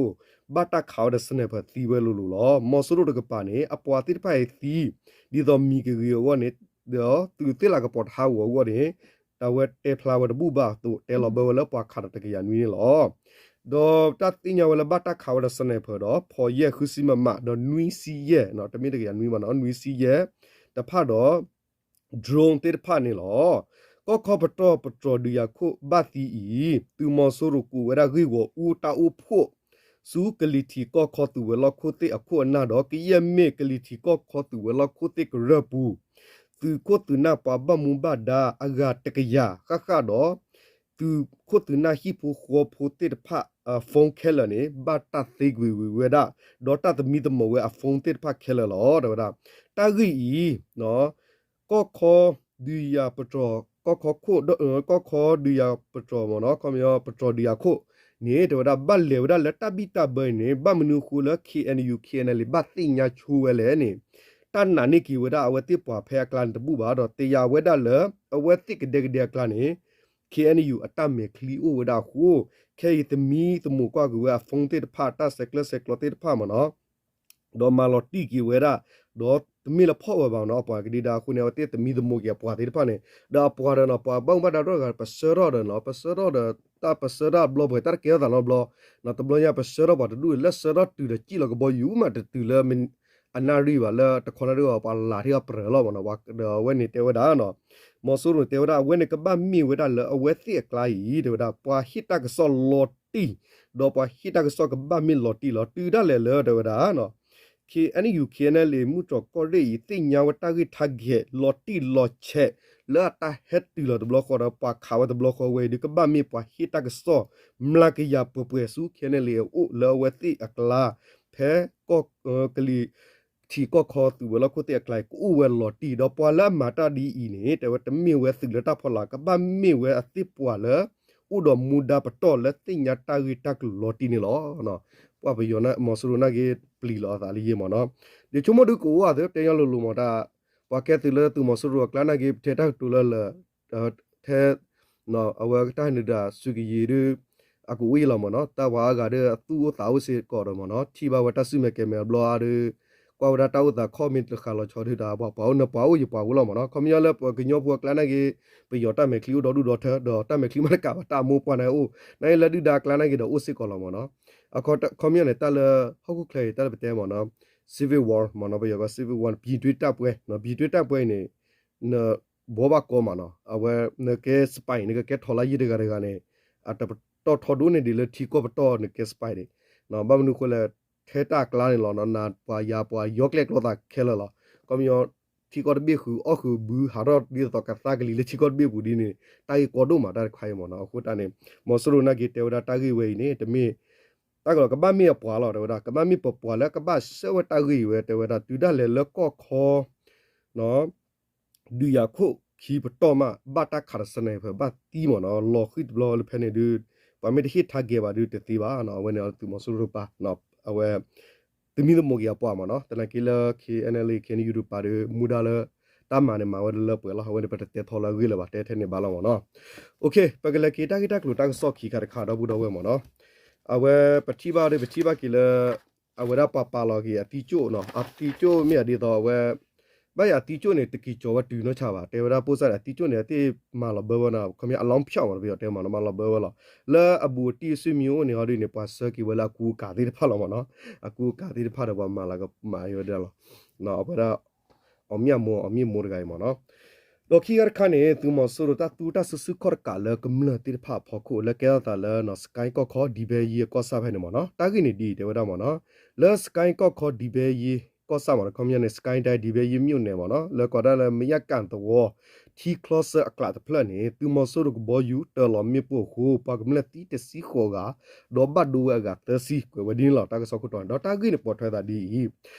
ဘၣ်တၢ်ခးဝဲဒီး sniper သံဝဲလိၤလိၤလီၤ. မီၤစိရိၤတကပၤန့ၣ် အပှၤသ့ၣ်တဖၣ်အံၤသံ ဒ်သိးမံၤကဂ့ၤအဂီၢ်န့ၣ် ဒီးသုးသ့ၣ်လးကပီၤတဟးဂီၤအဂီၢ်န့ၣ် တၢ်ဝဲတဲဖျါဝဲတဘူၣ်ဘၣ်အသိး တဲလီၤဘၢဝဲလၢပှၤခးဒီးတကယၤနွံန့ၣ်လီၤ. ဒီးတၢ်သ့ၣ်ညါဝဲလၢဘၣ်တၢ်ခးဝဲဒီး sniper ဒီး ဖီးယဲၢ် ဃုဆံ မမ ဒီး နွံဆံယဲၢ် တမ့ၢ်တကယၤနွံဘၣ်နီၤ နွံဆံယဲၢ် တဖၣ်ဒီး drone သ့ၣ်တဖၣ်န့ၣ်လီၤ. ကီၢ်ခီပတီၢ်ပတြီၤဒုးယၤခိၣ်ဘၣ်သံအံၤ သုးမီၤစိရိၤကိးဝဲဒၣ်ဂ့ၢ်ဂီၤအူတၢ်အိၣ်ဖှိၣ် ဆူကလံၤထံးကီၢ်ခီသုးဝဲၤလီၢ်ခိၣ်သ့ၣ်အခိၣ်အနၢ်ဒီး ကယဲၢ်မ့ၢ်ကလံၤထံးကီၢ်ခီသုးဝဲၤလီၢ်ခိၣ်သ့ၣ်ကရၢၢ်ပူၤ သုးခိၣ်သုးနၢ်ပှၤဘၣ်မူဘၣ်ဒါအဂၤတကယၤဃၣ်ဃၣ်ဒီး သုးခိၣ်သုးနၢ်ဟံၣ်ဖိဃီဖိသ့ၣ်တဖၣ် phone ခဲလၢာ်န့ၣ် ဘၣ်တၢ်သ့ကွံာ်ဝံၤဝဲဒၣ် ဒီးတၢ်သမံသမိးဝဲအ phone သ့ၣ်တဖၣ်ခဲလၢာ်လီၤ တဲဝဲဒၣ်. တၢ်ဂ့ၢ်အံၤ ကီၢ်ခီဒုးယၤပတြၢၤ ကီၢ်ခီခိၣ် ကီၢ်ခီဒုးယၤပတြၢၤမ့ၢ်နီၤ ခီပညီ ပတြၢၤဒုးယၤခိၣ်န့ၣ် တဲဝဲဒၣ် ဘၣ်လဲၤဝဲဒၣ်လၢတၢ်ဘံၣ်တၢ်ဘၢအံၤန့ၣ် ဘၣ်မနုၤအဃိလၢ K N U K N L A ဘၣ်သ့ၣ်ညါဆိဝဲလဲၣ်န့ၣ် တၢ်နာ်န့ၢ်က့ၤဝဲဒၣ်အဝဲသ့ၣ်ပှၤဖဲအကျါန့ၣ်တဘူၣ်ဘၣ်ဒီး တယာ်ဝဲဒၣ်လၢ အဝဲသ့ၣ်ကဒဲကဒဲအကျါန့ၣ် K N U အတၢ်မဲာ်ချံအိၣ်ဝဲဒၣ်အဃိ ခဲအံၤသမံသမိးကွၢ်က့ၤဝဲအ phone သ့ၣ်တဖၣ် တၢ်ဆဲးကျၢဆဲးကျိးသ့ၣ်တဖၣ်မ့ၢ်နီၤ ဒီးမၤလီၤတံၢ်က့ၤဝဲဒၣ် ဒီးတမ့ၢ်လၢဖီၣ်ဝဲဘၣ်နီၤ အပှၤကဒံဒါအဃိန့ၣ် အဝဲသ့ၣ်သမံသမိးက့ၤအပှၤသ့ၣ်တဖၣ်န့ၣ် ဒီးအပှၤဒီးနီၤ ပှၤဘၣ်မူဘၣ်ဒါတဂၤ ပဆၢထီၣ်ဒီးနီၤ ပဆၢထီၣ်ဒီး တၢ်ပဆၢထီၣ်ဘျီပှဲၤတၢ်တကဲထီၣ်သးနီတဘျီ နီၤ တဘျီညါပဆၢထီၣ်ပှၤတဒူၣ်လၢဆၢထီၣ်တုၤဒီးစံၣ်လီၤကဘီယူၤမးတတုၤလၢ အနၣ်ရံၣ်ဘၣ်လၢတခီနၣ်ရံၣ်ဘၣ် ပှၤလးထံၣ်အီၤပြၢၤလီၤမ့ၢ်နီၤ ဒီးအဝဲန့ၣ်တဲဝဲဒၣ်နီၤ မီၤစိရိၤတဲဝဲဒၣ် အဝဲန့ၣ်ကဘၣ်မ့ၢ်ဝဲဒၣ်လၢအဝဲသ့ၣ်အကျါအံၤ တဲဝဲဒၣ် ပှၤဟ့ၣ်တၢ်ကစီၣ်လီၤတံၢ် ဒီးပှၤဟ့ၣ်တၢ်ကစီၣ်ကဘၣ်မ့ၢ်လီၤတံၢ်လီၤ တုၤဒၣ်လဲာ်လၢတဲဝဲဒၣ် K N U K N L A မုၢ်တြီၤကီၢ်ရ့ၣ်အံၤ သ့ၣ်ညါဝဲတၢ်ဂ့ၢ်တၢ်ကဲၤလီၤတံၢ်လီၤဆဲး လၢအတၢ်ဟဲတုၤလီၤတဘျီဃီဒီး ပှၤခးဝဲတဘျီဃီဝဲအံၤဒီး ကဘၣ်မ့ၢ်ပှၤဟ့ၣ်တၢ်ကစီၣ် မျးကယၤပှဲၤပှဲၤဆူ K N L A အအိၣ်လၢအဝဲသ့ၣ်အကျါ ဖဲကီၢ်ကလံၤ ထံးကီၢ်ခီသုးဝဲၤလီၢ်ခိၣ်သ့ၣ်အကျါအံၤ ကအိၣ်ဝဲလီၤတံၢ် ဒီးပှၤလၢအမၤတၢ်ဒ်အံၤန့ၣ် တဲဝဲတမ့ၢ်ဝဲသုးလၢတၢ်ဖီလာ် ကဘၣ်မ့ၢ်ဝဲအသ့ၣ်ပှၤလၢ အိၣ်ဒီးမူဒါပတီၢ်လၢသ့ၣ်ညါတၢ်ဂ့ၢ်တၢ်ကျိၤလီၤတံၢ်န့ၣ်လီၤ. ပှၤပယီၤမီၤစိရိၤနာ်က့ ပျံၤလီၤအသးလၢယဲၢ်မ့ၢ်နီၤ ဒ်ဆိကမိၣ်ဒုးကအိၣ်အသး တဲညီလိၤလိၤမ့ၢ်တၢ် ပှၤကဲသုးလၢသုးမီၤစိရိၤအကျါနာ်က့ ပတဲတၢ်ကတိၤလၢလၢ ထဲ အဝဲတၢ်ဟဲနုာ်ဒၣ်စုကယံၤဒုး အကအိၣ်ယံလီၤမ့ၢ်နီၤ တၢ်ပှၤအါဂၤဒီးအသူၣ်အိၣ်သးအိၣ်စ့ၢ်ကီးဒီးမ့ၢ်နီၤ ထံၣ်ဘၣ်ဝဲတၢ်စုမဲာ်ကဲၤမဲာ်အဘျီအါဒီး ကွၢ်ဝဲဒၣ်တၢ်အိၣ်သးခီၣ်မ့ၢ်တဃာ်လီၤဆီဒုးဒီး ပှၤပှၤအိၣ်နၢၤပှၤအိၣ်ယပှၤဝဲလီၤမ့ၢ်နီၤ ခီပညီလၢပှၤကညီဖိအကျါနာ်က့ ပယီၤတၢ်မဲာ်ချံအိၣ်ဒီဒူၣ်ဒီထၢ ဒီးတၢ်မဲာ်ချံမ့ၢ်တကးဘၣ်တၢ်အမိၢ်ပှၢ်န့ၣ်အိၣ် နာ်က့လၢဒုၣ်ဒါအကျါနာ်က့ဒီးအိၣ်စ့ၢ်ကီးလီၤမ့ၢ်နီၤ အခီပညီန့ၣ် တၢ်လၢဟီၣ်ခိၣ်ချၢအံၤ တၢ်လၢပတဲမ့ၢ်နီၤ civil war မ့ၢ်နီၤ ပယီၤကီး civil war ပြည်တွင်းတိုက်ပွဲ ပြည်တွင်းတိုက်ပွဲအံၤန့ၣ် နဘှီဘၣ်ကီမးနီၤ အဝဲနကဲ spy နကကဲထီၣ်လၢယံၤတဂၤတဂၤန့ၣ် အတပတီၢ်ထီဒိၣ်န့ၢ်ဒံးလၢထံကီၢ်ပတီၢ်နကဲ spy န့ၣ် ဘၣ်မနုၤအဃိလဲၣ် ထဲတၢ်အကျါန့ၣ်လီၤနီၤ နပှၤယၤပှၤယီကျဲကျီသးခဲလၢာ်လီၤ ခီပညီ ထံကီၢ်တဘ့ၣ်ဃုာ်အီၣ်ဃုာ်ဘုဟးထီၣ်ဒ်သိးကသါကလံၤလၢထံကီၢ်တဘ့ၣ်ပူၤဒ်န့ၣ် တၢ်ဂ့ၢ်ကီဒိၣ်မးတၢ်တခါအံၤမ့ၢ်နီၤ အဃိတၢ်န့ၣ် မီၤစိရိၤနာ်က့တဲဝဲဒၣ်တၢ်ဂ့ၢ်ဝဲအံၤန့ၣ် တမ့ၢ် တၢ်ကလီၤကဘၣ်မ့ၢ်အပှၤလီၤ တဲဝဲဒၣ် ကဘၣ်မ့ၢ်ပပှၤလၢကဘၣ်ဆှၢဝဲတၢ်ဂ့ၢ်အံၤဝဲ တဲဝဲဒၣ် တုၤဒၣ်လဲာ်လၢကီၢ်ခီ ဒုးယၤခိၣ်ခံပတီၢ်မး ဘၣ်တၢ်ခးဒီး sniper ဘၣ်သံမ့ၢ်နီၤ လီၤဃံၢ်တဘျီလၢဖဲန့ၣ်ဒုး ပှၤမ့ၢ်တဟ့ၣ် target ဘၣ်ဒုးတသ့ဘၣ်နီၤ အဝဲန့ၣ်သုးမီၤစိရိၤတပၤ အဝဲ သမံသမိးက့ၤအပှၤမ့ၢ်နီၤ သနာ်က့လၢ K N L A K N U တပၤဒီး မူဒါလၢ တၢ်မၤန့ၣ်မၤဝဲလၢလၢပှဲၤလီၤ အဝဲန့ၣ်ပတတဲထီလၢအဂ့ၢ်လၢၤဘၣ် တဲထဲန့ၣ်ဘၣ်လီၤမ့ၢ်နီၤ ပကလဲၤက့ၤတၢ်ဂ့ၢ်တၢ်ကျိၤတၢ်ကစီၣ်ခံခါတခါဒီပုၢ်ဒီဝဲၢ်မ့ၢ်နီၤ အဝဲပထံၣ်ဘၣ်ဒီးပထံၣ်ဘၣ်က့ၤလၢ အဝဲဒၣ်ပှၤပာ်လီၤက့ၤအသံကၠိၣ်နီၤ အသံကၠိၣ်မ့ၢ်အဒ်သိးအဝဲ ဘၣ်ယၤအသံကၠိၣ်န့ၣ် တက့ၤကၠီၤဝဲတုၤနီၢ်ဆါဘၣ် တဲဝဲဒၣ်ပိၢ်စၢ်ဒီးအသံကၠိၣ်န့ၣ် အသ့ၣ်မၤလီၤဘၢဝဲနီၤ ခီပညီအလောင်းဖြောင့်မ့ၢ်နီၤ ပယီၤတဲမ့ၢ်နီၤ မၤလီၤဘၢဝဲလီၤ လၢအဘူးအတံၢ်အစုမံအိၣ်န့ၣ်ဟီဒ်န့ၣ် ပှၤဆှၢက့ၤဝဲလၢအကူအကၤသ့ၣ်တဖၣ်လီၤမ့ၢ်နီၤ အကူအကၤသ့ၣ်တဖၣ်ဒီးပှၤမၤလၤကမၤ ဝဲဒၣ်လီၤ အဝဲဒၣ် အီၣ်မံၣ်အမိၢ် အီၣ်မံၣ်အမိၢ်တဂၤအံၤမ့ၢ်နီၤ ဒီးခံဂၤတခါန့ၣ် သုးမီၤစိရိၤတၢ်သူတၢ်စုဆူၣ်ခီၣ်တကးလၢကမျၢၢ်သ့ၣ်တဖၣ်အဖီခိၣ် လၢကဲထီၣ်သးလၢ စကဲကီၢ်ခီ ဒံဘဲယ့ကီၢ်ဆၣ်ဖဲန့ၣ်မ့ၢ်နီၤ တၢ်ဂ့ၢ်န့ၣ်ဒ်အံၤတဲဝဲဒၣ်မ့ၢ်နီၤ လၢစကဲကီၢ်ခီ ဒံဘဲယ့ကီၢ်ဆၣ်မ့ၢ်နီၤ ခီပညီန့ၣ် စကဲဒဲ ဒံဘဲယ့ မြို့နယ် မ့ၢ်နီၤ လၢကိးဒၣ်လၢ မယကၣ်သဝီ ထံချီဆၢအကျးတဖျၢၣ်န့ၣ် သုးမီၤစိရိၤကဘီယူၤတၢၤလီၤမ့ၣ်ပိၢ်အဃိ ပှၤကမျၢၢ်သံတဆံဃိးဂၤ ဒီးဘၣ်ဒိဝဲအဂၤသၢဆံ ကွဲးဝဲဒ်န့ၣ်လီၤ တၢ်ကစီၣ်ခိၣ်တီန့ၣ် ဒီးတၢ်ဂ့ၢ်န့ၣ်ပိာ်ထွဲသးဒ်အံၤ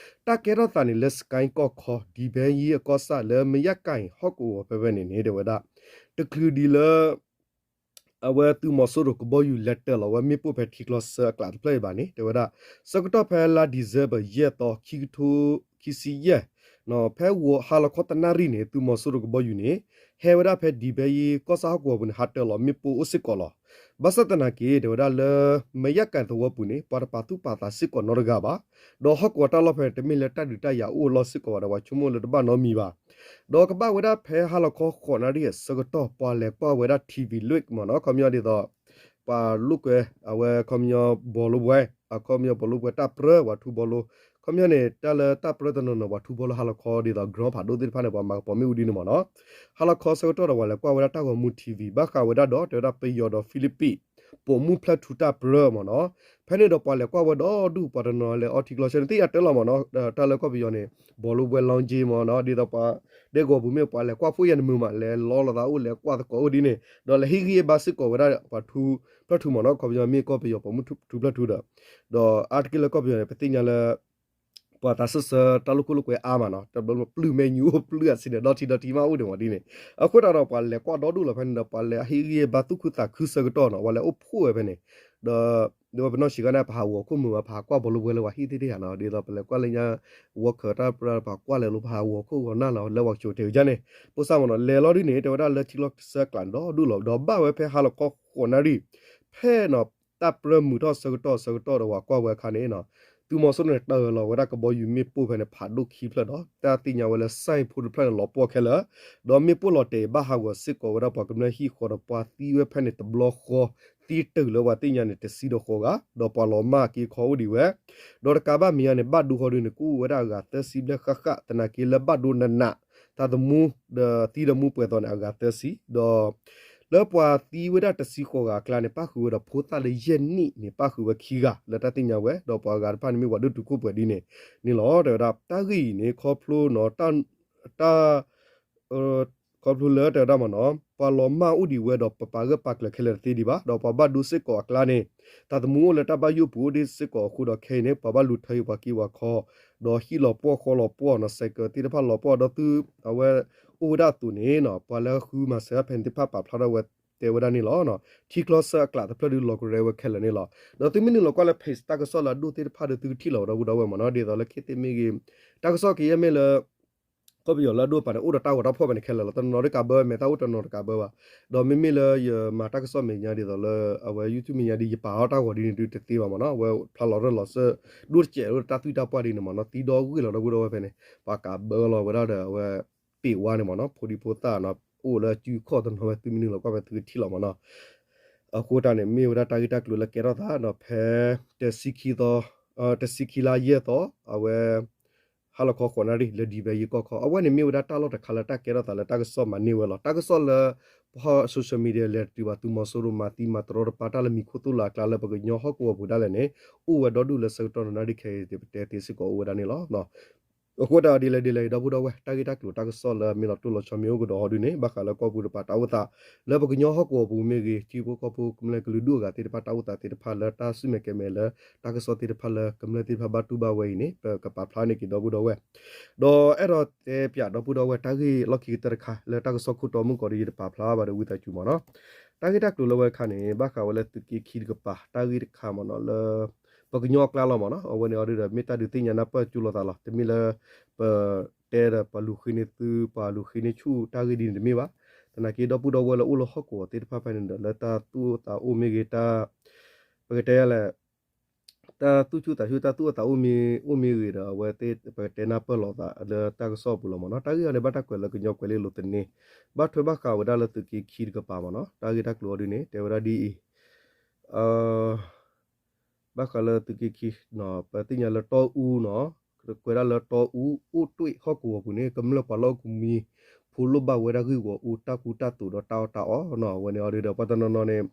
တၢ်ကဲထီၣ်သးန့ၣ်လၢစကဲကီၢ်ခီ ဒံဘဲယ့အကီၢ်ဆၣ်လၢမယကၣ်အံၤဟီၣ်ကဝီၤဖဲဖဲန့ၣ်န့ၣ် တဲဝဲဒၣ် တချုးဒံးလၢ အဝဲသုးမီၤစိရိၤကဘီယူၤလဲၤတၢၤလီၤဝဲမ့ၣ်ပိၢ်ဖဲထံချီဆၢအကျးတဖျၢၣ်အံၤဘၣ်န့ၣ် တဲဝဲဒၣ် ဆၢကတီၢ်ဖဲလါ December ယဲၢ်သီ ခံကထိခံဆံယဲၢ် ဖဲဂီၤဟါလီၤခီတနၣ်ရံၣ်န့ၣ် သုးမီၤစိရိၤကဘီယူၤန့ၣ် ဟဲဝဲဒၣ်ဖဲဒံဘဲယ့ကီၢ်ဆၣ်ဟီၣ်ကဝီၤပူၤန့ၣ် ဟးတၢၤလီၤမ့ၣ်ပိၢ်အိၣ်စ့ၢ်ကီးလီၤ. ဘၣ်ဆၣ်သနာ်က့ တဲဝဲဒၣ်လၢ မယကၣ်သဝီပူၤန့ၣ် ပှၤတပာ်သူၣ်ပာ်သးစ့ၢ်ကီးနီတဂၤဘၣ်. ဒီးဟီၣ်ကဝီၤတၢ်လီၢ်ဖဲန့ၣ် တမ့ၢ်လၢတၢ်ဒုးတၢ်ယၤအိၣ်အလီၢ်စ့ၢ်ကီးဘၣ်ဒီး ပှၤဆိကမိၣ်လၢတဘၣ်နီတမံၤဘၣ်. ဒီးကဘၣ်ဝဲဒၣ်ဖဲဟါလီၤခီဃိးနၣ်ရံၣ်အဆၢကတီၢ် ပှၤလဲၤကွၢ်ဝဲဒၣ် ထံဝံၤလွံၢ် မ့ၢ်နီၤ ခီပညီဒ်သိး ပှၤလိာ်ကွဲ အဝဲခီပညီဘီလိပှဲၤ အခီပညီဘီလိပှဲၤတၢ်ပြၢ ပှၤထူဘီလိ ခီပညီန့ၣ် တၢ်လၢတၢ်ပြၢတနီၤနီၤ ပှၤထူဘီလိဟါလီၤခီဒ်သိး ground ဖးဒိၣ်သ့ၣ်တဖၣ်န့ၣ် ပှၤမၤကပီၤမ့ၣ်အူဒ်န့ၣ်မ့ၢ်နီၤ. ဟါလီၤခီဆၢကတီၢ်ဒီး ပှၤလဲၤကွၢ်ဝဲဒၣ်တၢ်ဂီၤမူ ထံဝံၤ ဘၣ်ဃးဝဲဒၣ်ဒီး တဲဝဲဒၣ်ပယီၤဒီး Philippines ပိာ်မုၣ်ဖျၢၣ်ထူတၢ်ပြၢမ့ၢ်နီၤ. ဖဲန့ၣ်ဒီးပှၤလဲၤကွၢ်ဝဲဒီဒူၣ် ပှၤတနီၤလဲၤအီထံကျိဆၢန့ၣ် သ့ၣ်ညါတၢ်လီၤမ့ၢ်နီၤ တၢ်လၢခီပယီၤန့ၣ် ဘီလိပှဲၤ lounge မ့ၢ်နီၤ ဒ်သိးပှၤ ဒဲကဝီၤပူၤမ့ၢ်ပှၤလဲၤကွၢ်ဖှိၣ်ယဲၢ်နမုာ်မး လဲၤလီလိာ်သးအိၣ် လဲၤကွၢ်သကိးအိၣ်ဒ်န့ၣ် ဒီးလဲၤဟ့ၣ်ဂံၢ်ဟ့ၣ်ဘါစ့ၢ်ကီးဝဲဒၣ်ပှၤထူဖျၢၣ်ထူမ့ၢ်နီၤ ကီၢ်ပယီၤမ့ၢ်ကီၢ်ပယီၤပိာ်မုၣ်ထူဖျၢၣ်ထူဒီး ဒီးအါတက့ၢ်လၢကီၢ်ပယီၤန့ၣ် ပသ့ၣ်ညါလၢ ပှၤသးစၢၢ်ဆၢတၢ်လိာ်ခိၣ်လိာ်ကွဲအါမးနီၤ တဘျီပျုၢ်မဲာ်ညူအိၣ်ပျုၢ်အဆံးဒီး ဒီထံဒီထံမးအိၣ်ဒံးမးဒ်န့ၣ် အဃိသတးဒီးပှၤလဲၤကွၢ်ဒီဒူၣ်လီၤဖဲန့ၣ်ဒီး ပှၤလဲၤဟ့ၣ်ဂံၢ်ဟ့ၣ်ဘါသူၣ်ခုသးခုဆၢကတီၢ်နီၤ ပှၤလဲၤအိၣ်ဖှိၣ်ဝဲဖဲန့ၣ် ဒီး ဒ်ဝဲပနီၢ်ဆံးခါန့ၣ် ပဟးဂီၤခိၣ်မုာ်ဘၣ် ပဟးကွၢ်ဘီလိဝဲလၢပှၤဟံၣ်သ့ၣ်တဖၣ်နီၤ ဒ်သိးပလဲၤကွၢ်လၢညါ ဝီခၢၣ်တၢ်ပြၢ ပှၤကွၢ်လဲၤလိာ်ပဟးဂီၤခိၣ်ဂီၤနၢ်လီၤ လၢပှၤကၠိၤတဲာ်ဝဲဒ်န့ၣ် ပိၢ်စၢ်မ့ၢ်နီၤ လဲၤလီၤဒ်န့ၣ် တဲဝဲဒၣ်လၢထံချီဆၢအကျးန့ၣ်ဒီဒူၣ်လီၤ ဒီးဘၣ်ဝဲဖဲဟါလီၤခီဃိးနၣ်ရံၣ် ဖဲနီၤ တၢ်ပြၢမုာ်ထီၣ်ဆၢကတီၢ်ဆၢကတီၢ်ဒီးပှၤကွၢ်ဝဲအခါန့ၣ် သုးမီၤစိရိၤန့ၣ် တၢ်အၢၣ်လီၤဝဲဒၣ်ကဘီယူၤမ့ၣ်ပိၢ်ဖဲန့ၣ် ဖးဒိၣ်ခံဖျၢၣ်ဒီး တၢ်သ့ၣ်ညါဝဲလၢ စဲၣ်ဖိတဖျၢၣ်န့ၣ် လီၤပှီၢ်ခဲလၢာ်, ဒီးမ့ၣ်ပိၢ်လီၤတဲာ်အံၤ ဘၣ်ဟးဂီၤစ့ၢ်ကီးဝဲဒၣ်ပှၤကမျၢၢ်ဟံၣ်ဃီဒီး ပှၤသံဝဲဖဲန့ၣ်တဘျီဃီ သံတုၤလၢပှၤသ့ၣ်ညါန့ၣ် တဆံဒီးဃိးဂၤ, ဒီးပှၤလီၤမၢ်က့ၤခီအိၣ်ဒံးဝဲ, ဒီးတကးဘၣ်မဲာ်ညါန့ၣ် ဘၣ်ဒိဃီဒုန့ၣ် ကအိၣ်ဝဲဒၣ်အဂၤသၢဆံဘျဲၣ်ဃၣ်ဃၣ် သနာ်က့လၢဘၣ်ဒိနးနး သးသမူ ဒီးသံဒီးမူပှဲၤသီန့ၣ် အဂၤသၢဆံ, ဒီး လၢပှၤသံဝဲဒၣ်တဆံဃိးဂၤအကျါန့ၣ် ပၣ်ဃုာ်ဝဲဒီးဖိသၣ်လၢယဲၢ်နံၣ်န့ၣ် ပၣ်ဃုာ်ဝဲခံဂၤ လၢတၢ်သ့ၣ်ညါဝဲ, ဒီးပှၤအဂၤတဖၣ်န့ၣ်မ့ၢ်ပှၤဒိၣ်တုာ်ခိၣ်ပှဲၤဒ်န့ၣ်န့ၣ်လီၤ. တဲဝဲဒၣ် တၢ်ဂ့ၢ်အံၤန့ၣ် ခီဖျိနီၤ တၢ် ခီဖျိလၢတဲဝဲဒၣ်မ့ၢ်နီၤ ပှၤလီၤမၢ်အိၣ်ဒံးဝဲဒီး ပပာ်ဂၢၢ်ပာ်ကျၢၤခဲလၢာ်တသ့ဒံးဘၣ်, ဒီးပှၤဘၣ်ဒိစ့ၢ်ကီးအကျါန့ၣ် သးသမူအိၣ်လၢတၢ်ဘၣ်ယိၣ်ပူၤအိၣ်ဒံးစ့ၢ်ကီးအဃိဒီး ခဲအံၤန့ၣ် ပှၤဘၣ်လူၤထၢအံၤပှၤက့ၤပှၤခီ ဒီးဟံၣ်လီၤပှီၢ်ဃီလီၤပှီၢ်နီၤ စဲးကၢးသ့ၣ်တဖၣ်လီၤပှီၢ်ဒီးသု အဝဲအိၣ်ဝဲဒၣ်အသိးန့ၣ်နီၤ ပှၤလၢဃုမၤစၢၤဖဲန့ၣ်သ့ၣ်တဖၣ်ပာ်ဖျါထီၣ်ဝဲတဲဝဲဒၣ်န့ၣ်လီၤ. ထံချီဆၢအကျးတဖျၢၣ်ဒုးလီၤကရဲဝဲခဲလၢာ်န့ၣ်လီၤ. ဒီးသုမ့ၢ်နုာ်လီၤကွၢ်လၢ page တၢ်ကစီၣ်လၢအဒိၣ်သ့ၣ်တဖၣ်ဒီးသုကထံၣ်လီၤဒီပုၢ်ဒီဝဲၢ်မ့ၢ်နီၤ ဒ်သိးလၢခ့သ့ၣ်မ့ၢ်ဂ့ၤ တၢ်ကစီၣ်ကယဲၢ်မ့ၢ်လၢ ကီၢ်ပယီၤလၢအဒိၣ်ပာ်န့ၣ် အိၣ်ဒီးတၢ်ဂီၤတၢ်ဖီၣ်ဖဲန့ၣ်ခဲလၢာ်လီၤ. တနီၤနီၤတကးဘၢ မဲာ်တၢ်အိၣ်တနီၤတကးဘၢဘၣ်. ဒီးမ့မ့ၢ်လၢယမၤတၢ်ကစီၣ်မဲာ်ညါဒ်သိးလၢ အဝဲ YouTube မဲာ်ညါဒ်ယပာ်အီၤတၢ်ဂီၤဒ်န့ၣ်ဒုးတသ့ဘၣ်မ့ၢ်နီၤ အဝဲဖျါလီၤရၢၢ်လီၤစၢၢ် ဒိၣ်တစဲးလၢတၢ်သွံၣ်တၢ်ပှၢ်ဒ်န့ၣ်မ့ၢ်နီၤ သံဒီဂ့ၢ်လီၤဒီပုၢ်ဒီဝဲၢ်ဖဲန့ၣ် ပှၤကးဘၢလီၤဝဲဒၣ်ဒီးအဝဲ ပ့ၤဝါန့ၣ်မ့ၢ်နီၤ ဖိဒံဖိသၣ်နီၤ အိၣ်လၢအစုခီၣ်တနီၤဝဲ သုမ့ၢ်နုာ်လီၤကွၢ်ဖဲသုကထံၣ်လီၤမ့ၢ်နီၤ အဃိတၢ်န့ၣ် မ့ၢ်ဝဲဒၣ်တၢ်ဂ့ၢ်တၢ်ကျိၤလၢကဲထီၣ်သးနီၤ ဖဲ တဆံခံသီ တဆံခံလါယဲၢ်သီ အဝဲ ဟါလီၤခီဃိးနၣ်ရံၣ် လၢဒံဘဲယံၤကီၢ်ခီ အဝဲန့ၣ်မ့ၢ်ဝဲဒၣ်တၢ်လီၢ်တခါလၢတၢ်ကဲထီၣ်သးလၢတၢ်ကစီၣ်မၤန့ၢ်ဝဲလီၤ. တၢ်ကစီၣ်လၢ ပဟီၣ် social media လဲၤတတုၤဘၣ် သုးမီၤစိရိၤမၤသံမၤတရီတပါတၢ်လၢမံၤခိၣ်သိၣ်လၢအကျါလၢပကညီဟီၣ်ကဝီၤပူၤဒၣ်လဲာ်န့ၣ် အိၣ်ဝဲဒီဒူၣ်လၢဆၢကတီၢ်နၣ်ရံၣ်ခဲအံၤ ပတဲသ့စ့ၢ်ကီးအိၣ်ဝဲဒၣ်န့ၣ်လီၤ. အဃိတၢ်ဒ်လဲၣ်ဒ်လဲၣ်အံၤ ဒီပုၢ်ဒီဝဲၢ် တၢ်ဂ့ၢ်တၢ်ကျိၤတၢ်ကစီၣ်လၢမ့ၢ်လီၤတိၢ်လီၤဆီမ့ၢ်အိၣ်ကဒီးဟီဒုန့ၣ် ဘၣ်ဃးလၢကီၢ်ပူၤတပၤတၢ်အိၣ်သး လၢပကညီဟီၣ်ကဝီၤပူၤမ့ၢ်ဂ့ၤ ထံဖိကီၢ်ဖိကမျၢၢ်ကလုာ်ဒူၣ်အဂၤသ့ၣ်တဖၣ်တၢ်အိၣ်သးသ့ၣ်တဖၣ်လၢတၢ်ဆူၣ်မဲာ်ကဲမဲာ်လၢ တၢ်ကစီၣ်သ့ၣ်တဖၣ်လၢကမျၢၢ်သ့ၣ်တဖၣ်ဘၣ်တူၢ်ဘၣ်ဝဲအံၤန့ၣ် ပကပာ်ဖျါန့ၢ်က့ၤဒီပုၢ်ဒီဝဲၢ် ဒီးအဲၣ်ဒိးတဲပၠးဒီပုၢ်ဒီဝဲၢ် တၢ်ဂ့ၢ်လီၢ်ခံကတၢၢ်တခါ လၢတၢ်ကစီၣ်ခိၣ်တီမုၢ်ကီးဒီးယတပာ်ဖျါဘၣ်ဒီးဝံသးစူၤမ့ၢ်နီၤ တၢ်ဂ့ၢ်တၢ်ကျိၤလၢဝဲတခါန့ၣ် ဘၣ်ဃးဝဲလၢသုးက့ခံတကပၤ တၢ်ဂ့ၢ်တခါမ့ၢ်နီၤ လၢ ပကညီအကျါလီၤမ့ၢ်နီၤ အဝဲန့ၣ်အီၤဒုဒီး မ့ၢ်တၢ်ဒုးသ့ၣ်ညါနၢ်ပၢၢ်ကၠိလိာ်သးလီၤ တမ့ၢ်လၢ ပတဲဒီးပှၤလူၤဃ့န့ၢ်သု ပှၤလူၤဃ့န့ၢ်ဆူၣ်တၢ်ဂ့ၢ်ဒ်န့ၣ်တမ့ၢ်ဘၣ်. သနာ်က့ဒီပုၢ်ဒီဝဲၢ်လၢအိၣ်လၢဟီၣ်ကဝီၤသ့ၣ်တဖၣ်ဖဲန့ၣ်ဒီး လၢတၢ်သူၣ်အိၣ်သးအိၣ်မ့ၢ်ဂ့ၤ တၢ် ပကတဲလဲၣ် တၢ်သူၣ်ဆူၣ်သးဆူၣ် တၢ်သူၣ်အိၣ်သးအိၣ်မ့ၢ် အိၣ်မ့ၢ်ဂ့ၤဒီး အဝဲသ့ၣ်ပကတဲနၢ်ပၢၢ်လိာ်သးလၢတၢ်ကစီၣ်အပူၤလီၤမ့ၢ်နီၤ. တၢ်ဂ့ၢ်အံၤန့ၣ် ဘၣ်တၢ်ကွဲးလၢကညီကွဲးလံာ်လိာ်သန့ ဘၣ်ထွဲဘၣ်ဃးဝဲဒၣ်လၢသုးက့ခံတကပၤမ့ၢ်နီၤ. တၢ်ဂ့ၢ်တၢ်ကျိၤအီၤဒ်န့ၣ် တဲဝဲဒၣ်ဒ်အံၤ ဘၣ်ဃးလၢသုးက့ခံ ပသ့ၣ်ညါလၢတီအူနီၤ, ကွဲးဒၣ်လၢတီအူ အိၣ်တွ့ၣ်ဟီၣ်ကဝီၤပူၤန့ၣ် ကမျၢၢ်ပှၤလီၢ်အိၣ်ကမှံ ဖိးလိၣ်ဘၣ်ဝဲဒၣ်ဂ့ၢ်ဂီၤအူ တၢ်ကူတၢ်သိးဒီးတၢ်အီၣ်တၢ်အီနီၤ. အဝဲန့ၣ်အီၤဒုဒီး ပှၤတနီၤနီၤန့ၣ်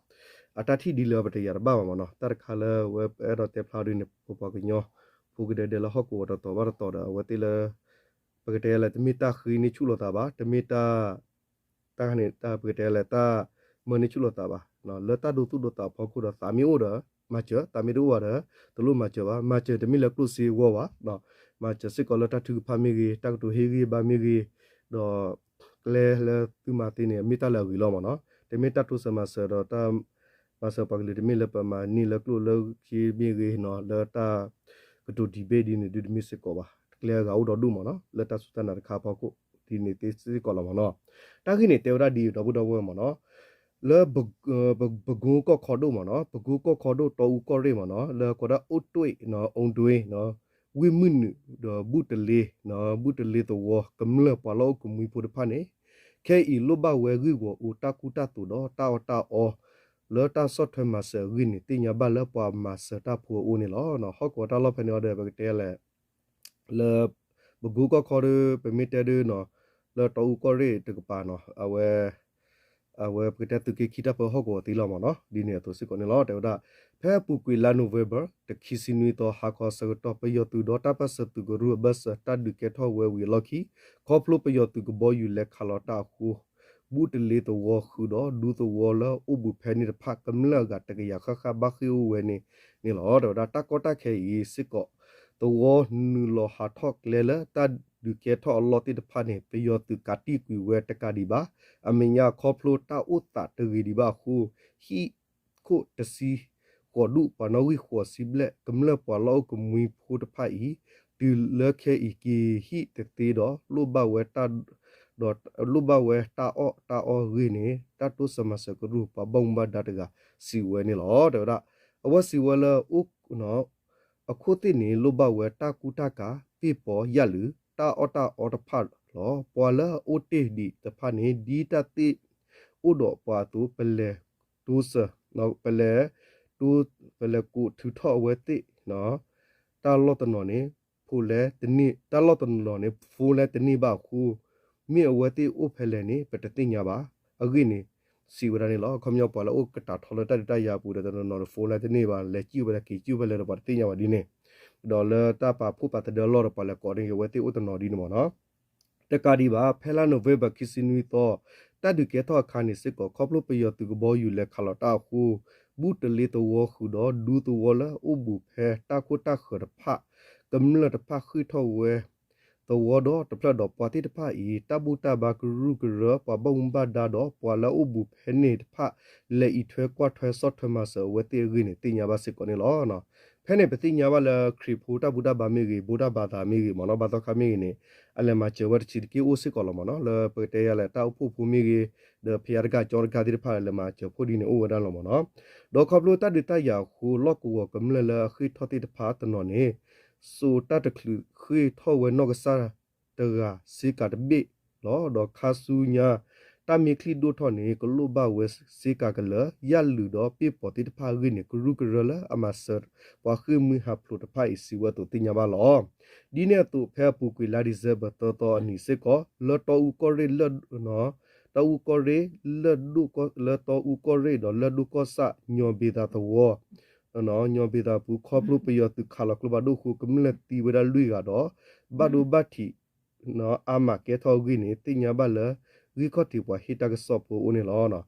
အတၢ်ထံၣ်ဒ်လဲၣ်ပတယၤတဘၣ်ဘၣ်မ့ၢ်နီၤ. တၢ်တခါလၢဝဲအဲၣ်ဒိးတဲဖျါဒ်န့ၣ် ပပှၤကညီ ဖိကဒဲဒဲလၢဟီၣ်ကဝီၤတတီၤဘၣ်တတီၤဒီး အဝဲသ့ၣ်လၢ ပကတဲလဲၣ် တမ့ၢ်တၢ်ဃ့န့ၢ်ဆူၣ်လိာ်သးဘၣ်, တမ့ၢ်တၢ် တၢ်န့ၣ် တၢ်ပကတဲလဲၣ် တၢ်မၢန့ၢ်ဆူၣ်လိာ်သးဘၣ်. လၢတၢ်ဒိသူၣ်ဒိသးအဖီခိၣ်ဒီး သးမ့ၢ်အိၣ်ဒီး မၤစၢၤ, သးမ့ၢ်တအိၣ်ဘၣ်ဒီး တလိၣ်မၤစၢၤဘၣ်. မၤစၢၤတမ့ၢ်လၢကျိၣ်စ့အဂီၢ်ဘၣ်, မၤစၢၤစ့ၢ်ကီးလၢတၢ်ထုကဖၣ်မ့ၢ်ဂ့ၤ, တၢ်ကတိၤဟ့ၣ်ဂံၢ်ဘါမ့ၢ်ဂ့ၤ, ဒီး ကျဲလၢသုမၤသ့န့ၣ် မ့ၢ်တၢ်လၢအဂ့ၤလီၤမ့ၢ်နီၤ. တမ့ၢ်တၢ်တိစၢၤမၤစၢၤဒီးတၢ် မၤစၢၤပှၤကလုာ် တမ့ၢ်လၢပမၤန့ၢ်လၢကျိၣ်လၢစ့မ့ၢ်ဂ့ၤနီၤ, လၢတၢ်ကတိၤဒံးဘ့ၣ်ဒ်န့ၣ်ဒုတမ့ၢ်စ့ၢ်ကီးဘၣ်. ကျဲအဂၤအိၣ်ဒီဒူၣ်မ့ၢ်နီၤ, လၢတၢ်စူၢ်တၢ်နာ်တခါအဖီခိၣ် ဒ်န့ၣ်သ့စ့ၢ်ကီးလီၤမ့ၢ်နီၤ. တၢ်ဂ့ၢ်န့ၣ် တဲဝဲဒၣ်ဒ်အံၤ ဒီပုၢ်ဒီဝဲၢ်မ့ၢ်နီၤ, လၢ ပကိကီၢ်ခီဒိၣ်မ့ၢ်နီၤ, ပကိကီၢ်ခီဒိၣ် တီအူကီၢ်ရ့ၣ်မ့ၢ်နီၤ, လၢကိးဒၣ်အိၣ်တွ့ၣ်နီၤ, အိၣ်တွ့ၣ်နီၤ, ဝ့ၢ်မုၢ်နုာ် ဒီးဘူၣ်တလ့, ဘူၣ်တလ့သဝီ ကမျၢၢ်ပှၤလီၢ်အိၣ်ကမှံဖိတဖၣ်န့ၣ် ခဲအံၤလိၣ်ဘၣ်ဝဲဂ့ၢ်ဂီၤအူ တၢ်ကူတၢ်သိးဒီးတၢ်အီၣ်တၢ်အီ လၢတၢ်ဆီၣ်ထွဲမၤစၢၤအဂ့ၢ်န့ၣ် သ့ၣ်ညါဘၣ်လၢပှၤမၤစၢၤတၢ်ဖိအအိၣ်န့ၣ်လီၤ. ဟီၣ်ကဝီၤတၢ်လီၢ်ဖဲန့ၣ်အီၤဒီး ပကတဲလဲၣ် လၢ ပကိကီၢ်ခီဒီး ပမ့ၢ်တဲဒုနီၤ, လၢတီအူကီၢ်ရ့ၣ်တကပၤနီၤ, အဝဲ အဝဲပကတဲသုးက့ခံတၢ်ပၢဟီၣ်ကဝီၤသ့လီၤမ့ၢ်နီၤ ဒ်န့ၣ်အသိးစ့ၢ်ကီးန့ၣ်လီၤ. တဲဝဲဒၣ် ဖဲအပူၤကွံာ်လါနိၣ်ဝ့ဘၢၣ် တခံဆံနွံသီ ဟါခီဆၢကတီၢ် ပယီၤသုးဒီးတၢ်ပၢၢ်ဆၢသုးကရူၢ်အဘၢၣ်စၢၤ တၢ်ဒုးကဲထီၣ်ဝဲဝံၤအလီၢ်ခံ ခီဖျိပယီၤသုးကဘီယူၤလဲၤခးလီၤတၢ်အဃိ ဘူးတလ့သဝီဃုာ်ဒီး ဒူသဝီလၢအိၣ်ဘူးဖဲန့ၣ်တဖၣ် ကမျၢၢ်အဂၤတကယၤဃၣ်ဃၣ် ဘၣ်ဃ့ၢ်အိၣ်ဝဲန့ၣ်န့ၣ်လီၤ. တဲဝဲဒၣ် တၢ်ကီတၢ်ခဲအံၤစ့ၢ်ကီး သဝီနုာ်လီၤဟးထီၣ်ကျဲလၢတၢ်ဒုးကဲထီၣ်အလီၢ်သ့ၣ်တဖၣ်န့ၣ် ပယီၤသုးကးတံာ်ကွံာ်ဝဲတကးဒံးဘၣ်. အမဲာ်ညါခီဖျိတၢ်အိၣ်သးတဂ့ၤဒံးဘၣ်အဃိ ဟံၣ်ခိၣ်တဆံဃိးဒူၣ် ပှၤနီၣ်ဂံၢ်ဃိးဆံဘျဲၣ် ကမျၢၢ်ပှၤလီၢ်အိၣ်ကမှံဖိတဖၣ်အံၤ တုၤလၢခဲအံၤက့ၤဟံၣ်တသ့ဒီး လိၣ်ဘၣ်ဝဲတၢ် ဒီးလိၣ်ဘၣ်ဝဲတၢ်အီၣ်တၢ်အီအဂ့ၢ်န့ၣ် တၢ်တိစၢၤမၤစၢၤကရူၢ် ပှၤဘၣ်မူဘၣ်ဒါတဂၤစံးဝဲန့ၣ်လီၤ. တဲဝဲဒၣ် အဝဲစံးဝဲလၢ အခိၣ်သ့ၣ်န့ၣ် လိၣ်ဘၣ်ဝဲတၢ်ကူတၢ်ကၤ ပ့ၢ်ပီၤယၣ်လုာ် တၢ်အီၣ်တၢ်အီတဖၣ်လီၤ. ပှၤလၢအအိၣ်တ့ၢ်ဒံးတဖၣ်န့ၣ် ဒ်တၢ်သ့ၣ်အိၣ်ဒီးပှၤအသိး ပလဲၤတိစၢၤ ပလဲၤ ပလဲၤကိးထုးထီၣ်အဝဲသ့ၣ် တၢ်လီၢ်တနီၤန့ၣ် ဖိလဲတန့ၢ် တၢ်လီၢ်တနီၤန့ၣ် ဖိလဲတန့ၢ်ဘၣ်အဃိ မ့ၢ်အဝဲသ့ၣ်အိၣ်ဖဲလဲၣ်န့ၣ် ပတသ့ၣ်ညါဘၣ်. အဂ့ၢ်န့ၣ် စံးဝဲဒၣ်န့ၣ်လီၤ. အခီပညီပှၤလၢအိၣ်ကတၢၢ်ထီလၢတၢ်ဒုးတၢ်ယၤအပူၤဒီး တနီၤနီၤဒီး ဖိလဲတန့ၢ်ဘၣ် လဲၤကံၣ်ဝဲလဲၤက့ၤကံၣ်ဝဲလဲၣ်ဒီး ပှၤတသ့ၣ်ညါဘၣ်ဒ်န့ၣ် ဒီးလၢတၢ်ပာ်ဖှိၣ်ပာ်သဒၢအလီၢ်ဒီး ပှၤလဲၤကိးန့ၢ်က့ၤအဝဲသ့ၣ်အိၣ်တနီၤဒ်န့ၣ်မ့ၢ်နီၤ တကးဒံးဘၣ် ဖဲလါနိၣ်ဝ့ဘၢၣ်ခံဆံနွံသီ တၢ်ဒုးကဲထီၣ်အခါန့ၣ်စ့ၢ်ကီး ခီဖျိပယီၤသုးကဘီယူၤလဲၤခးလီၤတၢ်အဃိ ဘူးတလ့သဝီဃုာ်ဒီး ဒူသဝီလၢအိၣ်ဘူးဖဲတၢ်ခိၣ်တၢ်ဃၢၤတဖၣ် ကမျၢၢ်တဖၣ်ဃ့ၢ်ထီၣ်ဝဲ သဝီဒီးတဖျၢၣ်ဒီး ပှၤသ့ၣ်တဖၣ်အံၤ တၢ်ဘူၣ်တၢ်ဘါကရူၢ်ကရၢ ပှၤဘၣ်မူဘၣ်ဒါဒီး ပှၤလၢအအိၣ်ဘူးဖဲန့ၣ်တဖၣ် လဲၤအံးထွဲကွၢ်ထွဲဆီၣ်ထွဲမၤစၢၤအဝဲသ့ၣ်အဂ့ၢ်န့ၣ် သ့ၣ်ညါဘၣ်စ့ၢ်ကီးန့ၣ်လီၤ. ဖဲန့ၣ်ပသ့ၣ်ညါဘၣ်လၢခရံာ်ဖိတၢ်ဘူၣ်တၢ်ဘါမ့ၢ်ဂ့ၤ ဗုဒ္ဓဘာသာမ့ၢ်ဂ့ၤမ့ၢ်နီၤ ဘါသီခါမ့ၢ်ဂ့ၤန့ၣ် အလဲၤမၤစၢၤဝဲတဆံးတက့ၢ်အိၣ်စ့ၢ်ကီးလီၤမ့ၢ်နီၤ လၢပကတဲယၤလဲၣ် တၢ်အိၣ်ဖှိၣ်ဖိမ့ၢ်ဂ့ၤ ဒီးဘုရားတဂၤ ကၠီတဂၤသ့ၣ်တဖၣ်လဲၤမၤစၢၤဖိဒ်န့ၣ်အိၣ်ဝဲဒၣ်လီၤမ့ၢ်နီၤ. ဒီးခီဖျိတၢ်ဒုးတၢ်ယၤအဃိ လီၢ်ကဝီၤကမျၢၢ်လၢအဃ့ၢ်ထီၣ်သ့ၣ်တဖၣ်တနီၤန့ၣ် စိာ်တၢ်တချုးဃ့ၢ်ထီၣ်ဝဲနီၢ်ကစၢ်တဂၤစ့ကၤတဘ့ၣ်လီၤ. ဒီးခါဆူညါ တၢ်မ့ၢ်ချံၣ်ဒိၣ်ထီၣ်န့ၣ် ကလိၣ်ဘၣ်ဝဲစ့ကၤကလၢာ် ယၣ်လုာ်ဒီးပ့ၢ်ပီၤသ့ၣ်တဖၣ်အဂ့ၢ်န့ၣ် ကရူၢ်ကရၢလၢအမၤစၢၤ ပှၤဃ့ၢ်မှံဟးဖျိးတဖၣ်အံၤစံးဝဲအသိးသ့ၣ်ညါဘၣ်လီၤ. ဒ်န့ၣ်အသိး ဖဲအပူၤကွံာ်လါဒံၣ်စ့ဘၢၣ်သၢသီအနံၤစ့ၢ်ကီး လၢတီအူကီၢ်ရ့ၣ်လၢ တီအူကီၢ်ရ့ၣ် လၢတီအူကီၢ်ရ့ၣ်ဒီးလၢၢ်ဒိၣ်ကီၢ်ဆၣ် ညီၣ်ဘ့ၤသးသဝီ ညီၣ်ဘ့ၤသးပူၤ ခီဖျိပယီၤသုးခးလီၤကျိဖးဒိၣ်အဃိ ကမျၢၢ်သံဝဲဒၣ်လွံၢ်ဂၤဒီး ဘၣ်ဒိဘၣ်ထံး အါမးကဲထီၣ်အဂ့ၢ်န့ၣ် သ့ၣ်ညါဘၣ်လၢ ဂံၢ်ခီၣ်ထံးပှၤဟ့ၣ်တၢ်ကစီၣ်ဖိအအိၣ်န့ၣ်လီၤ.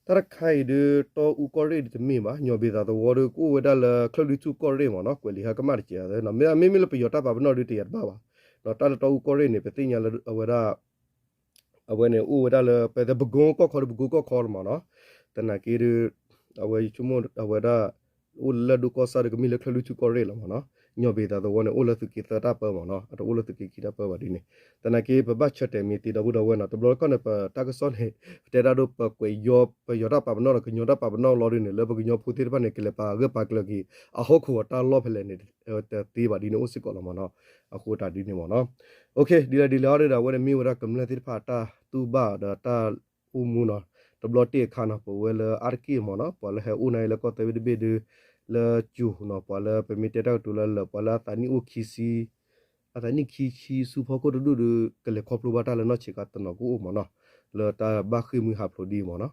တၢ်တခါအံၤဒီး တီအူကီၢ်ရ့ၣ်တမ့ၢ်ဘၣ် ညီၣ်ဘ့ၤသးသဝီဒီး ကအိၣ်ဝဲဒၣ်လၢချၢၣ်လွံၢ်ထူၣ်ကီၢ်ရ့ၣ်မ့ၢ်နီၤ ကွဲးလံာ်ဟဲကမၣ်တစဲး မ့မ့ၢ်လၢပယီၤတၢ်ပာ်ပနီၣ်ဒီးတယၤတဘၣ်ဘၣ် ဒီးတၢ်လၢတီအူကီၢ်ရ့ၣ်န့ၣ် ပသ့ၣ်ညါလၢအဝဲဒၣ် အဝဲန့ၣ်အိၣ်ဝဲဒၣ်လၢ ပသဲပကိကီၢ်ခီဒီးပကိကီၢ်ခီလီၤမ့ၢ်နီၤ. သနာ်က့ဒီး အဝဲဆိကမိၣ်အဝဲဒၣ် အိၣ်လၢၢ်ဒိၣ်ကီၢ်ဆၣ်ဒီးကမ့ၢ်လၢချၢၣ်လွံၢ်ထူၣ်ကီၢ်ရ့ၣ်လီၤမ့ၢ်နီၤ. ညီၣ်ဘ့ၤသးသဝီန့ၣ် အိၣ်လၢသုးက့သၢတၢ်ပၢမ့ၢ်နီၤ အတအိၣ်လၢသုးက့ခံတၢ်ပၢဘၣ်ဒ်န့ၣ်. သနာ်က့ ပဘၣ်ဆၢတဲာ်မ့ၢ်သ့ဒီပုၢ်ဒီဝဲၢ်နီၤ တဘျီတခီၣ်န့ၣ် ပတၢ်ကစီၣ်န့ၣ် ပတဲဒၣ်ဒိၣ်ပကွဲးယီၤ ပယီၤတၢ်ပာ်ပနီၣ်ဒီးကညီတၢ်ပာ်ပနီၣ်လီၤဒ်န့ၣ် လၢပကညီဖိသ့ၣ်တဖၣ်န့ၣ် ကလဲၤပာ်ဂၢၢ်ပာ်ကျၢၤက့ၤ အဟီၣ်ခိၣ်အတၢ်လီၢ်ဖဲလဲၣ်န့ၣ် တသ့ဘၣ်ဒ်န့ၣ်အိၣ်စ့ၢ်ကီးလီၤမ့ၢ်နီၤ. အဃိတၢ်ဒ်န့ၣ်မ့ၢ်နီၤ. ဒ်လဲၣ်ဒ်လဲၣ်အီၤဒီး အဝဲန့ၣ်မ့ၢ်ဝဲဒၣ်ကမျၢၢ်သ့ၣ်တဖၣ်အတၢ်တူၢ်ဘၣ်ဒီးတၢ်အိၣ်မူနီၤ တဘျီတ့ၢ်အခါနီၤ ပဝဲလၢအါတက့ၢ်မ့ၢ်နီၤ ပှၤလၢဟဲအိၣ်နၤအံၤလၢကီၢ်သဲဝ့တဘ့ၣ်ဒီး လၢကၠိၤနီၤ ပှၤလၢပမ့ၢ်တဲတၢ်ကတိၤလၢလၢာ် ပှၤလၢအသးနံၣ်အိၣ်ခံဆံ အသးနံၣ်ခံဆံဆူဖီခိၣ်တဒူၣ်ဒီး ကလဲၤခီဖျိဘၣ်တၢ်လၢနီၢ်ဆံးခါတနီၤကအိၣ်မ့ၢ်နီၤ လၢတၢ်ဘၣ်ဃ့ၢ်မှံဟးဖျိးဒ်အံၤမ့ၢ်နီၤ.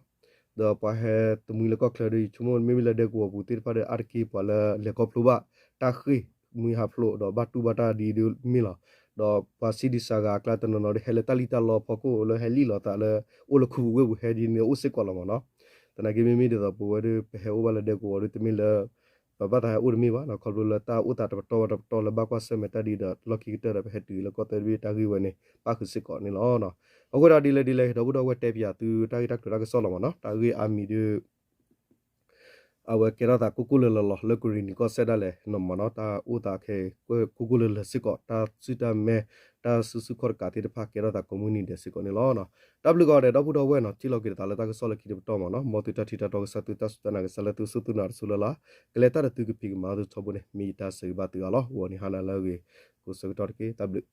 ဒီးပှၤဟဲတမှံလၢကီၢ်ချၢဒီး ယဆိကမိၣ်မ့မ့ၢ်လၢဒဲကဝီၤပူၤသ့ၣ်တဖၣ်ဒီး အါတက့ၢ်ပှၤလၢလဲၤခီဖျိဘၣ်တၢ်ဃ့ၢ်မှံဟးဖျိးဒီးဘၣ်တူၢ်ဘၣ်တၢ်ဒ်အံၤဒ်မ့ၢ်လီၤ. ဒီးပှၤစံးဒံးစါဂၤအကျါတနီၤနီၤဒီး ဟဲလၢတၢ်လံၣ်တၢ်လီဖီခိၣ်လၢဟဲလံၣ်လီၤသးလၢ အိၣ်လၢခူပူၤဝ့ၢ်ပူၤဟဲဒ်န့ၣ်အိၣ်စ့ၢ်ကီးလီၤမ့ၢ်နီၤ. သနာ်က့မ့မ့ၢ်ဒ်သိးပဝဲဒီး ပဟဲအိၣ်ဘၣ်လၢဒဲကဝီၤဒီးတမ့ၢ်လၢ ပဘၣ်သးဟဲအိၣ်တမ့ၢ်ဘၣ်နီၤ ခီဖျိလၢတၢ်အိၣ်သးတပတီၢ်ဘၣ်တပတီၢ်လၢဘၣ်ကွၢ်ဆၢၣ်မဲာ်တၢ်ဒ်ဒီး လီၢ်ခံကတၢၢ်ဒီးပဟဲတုၤလၢကီၢ်သဲဝ့တဘ့ၣ်တၢ်ဂ့ၢ်ဝဲန့ၣ် ပၣ်ဃုာ်စ့ၢ်ကီးန့ၣ်လီၤ. အဃိဒီးဒ်လဲၣ်ဒ်လဲၣ် ဒီပုၢ်ဒီဝဲၢ်တဲပၠးသုတၢ်ဂ့ၢ်တၢ်ကျိၤတၢ်ကစီၣ်လီၤမ့ၢ်နီၤ တၢ်ဂ့ၢ်အါမံၤဒီး အဝဲကဲထီၣ်သးကိၢ်ကိၢ်လၢၤလၢၤလီၤ လၢကရ့ၣ်နံၤကီၢ်စဲၣ်ဒၣ်လဲာ်နီၤမ့ၢ်နီၤ တၢ်အိၣ်သးခဲအံၤ ကိၢ်ကိၢ်လၢၤလၢၤစ့ၢ်ကီး တၢ်စုတၢ်မဲ တၢ်စုဆူၣ်ခီၣ်တကးသ့ၣ်တဖၣ်ကဲထီၣ်သးကိးမုၢ်နံၤဒဲးစ့ၢ်ကီးန့ၣ်လီၤ. တၢ်ဘျုးကီးဒဲး ဒီပုၢ်ဒီဝဲၢ်နီၤ ထံၣ်လိာ်က့ၤတသးလၢတၢ်ကစီၣ်လၢခံတပတီၢ်မ့ၢ်နီၤ မ်သုတၢ်ထံၣ်တၢ်တီကစၢ် သုတၢ်စူၢ်တၢ်နာ်ကစၢ်လၢသုစူၢ်သုနာ်တစူၢ်လၢ်လၢ် ကလဲၤတၢ်ဒီးသုကဖံးကမၤသုထီဘိန့ၣ် မ့ၢ်ယတၢ်ဆၢဂ့ၤဘၣ်သုအါလီၤ ဂီၤနံၤဟါနၤလၢအဂ့ၤ ကိးဆၢကတီၢ်တက့ၢ် တၢ်ဘျုး